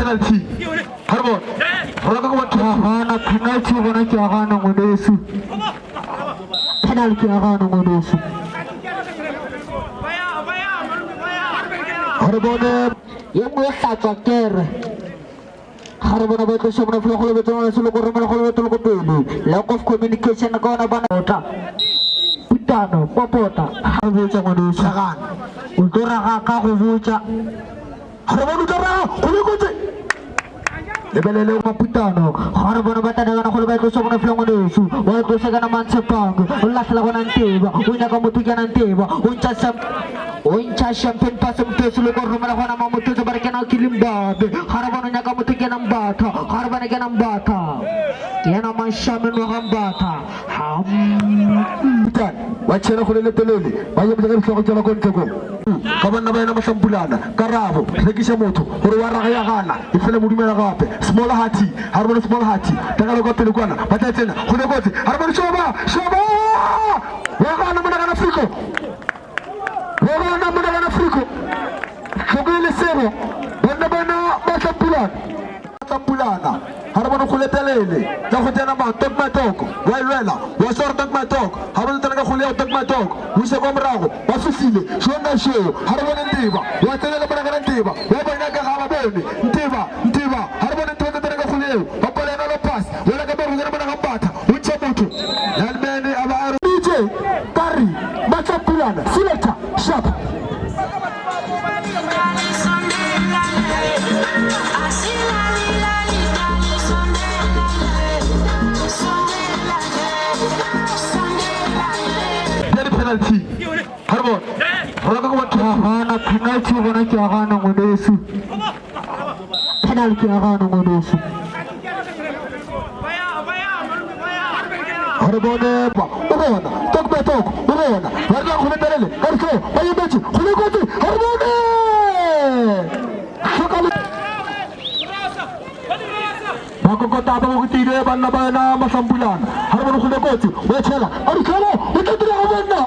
penalty. Ga re bone. Rona ka go Ke a gana penalty gona ke a gana ngwaneso. Penalty ke a gana ngwaneso. Ga re bone. Ye nngwe e hlatswa kere. Ga re bone ba tloša mona fela go lebetse ngwaneso le go romela go lebetse le go pele. Lack of communication ka ona bana. Ota. Putano, popota. Ga re botša ngwaneso. O tlo raga ka go botša. Ga re bone o tlo raga go le kotsi. Lebelele maputano ga re bone ba tanegana go le ba tloša bona fela ngwaneso wa tloša kana mantshepang o lahlela gona nteba o nyaka motho ke nteba o ntšha sam o ntšha champagne pass motho le go romela gona ma motho ba re kena ke limbabe ga re bone nyaka motho ke na mbatha ga re bone ke na mbatha ke yena mashame no ga mbatha ha Putane wa tšhela kgole le telele ba yemile ka dihlogo tša ba ko ntle ko ka banna ba yena mahlampulana karabo rekiša motho gore wa raga ya gana e fela mo dumela gape small hearty ga re bone small hearty tagalo ka pele kwana ba tla tsena kgole kotsi ga re bone shoba shoba wa gana monagana friko wa gana monagana friko hloko e lesego banna bana mahlampulana Mahlampulana ga re bone kgole telele tla go tsena ma tok my tok wa e lwela wa swara tok my tok ga bone tsena ka kgole ya tok my tok o ise kwa morago ba fihlile šoo na šoo ga re bone nteba wa tsena le monagana nteba wa ba nyaka ga ba bone nteba nteba ga re bone nteba tsa tsena ka kgole eo ba pala yona lo pass wela ka morago kena monaga mbatha o ntšha motho lineman a ba a re DJ Kari Mahlampulana selector sharp. Bja di-penalty ga re bone rona ka go Ke a gana penalty gona ke a gana ngwaneso. Penalty ke a gana ngwaneso. Ga re bone ba o gona tok ba tok o gona ba re go letelele ka ditlho ba emetše go le kotsi ga re bone hloka le ba kokota ba bogotile banna ba yena mahlampulana ga re bone go le kotsi wa tšhela a ditlholo o tla dira go bonna.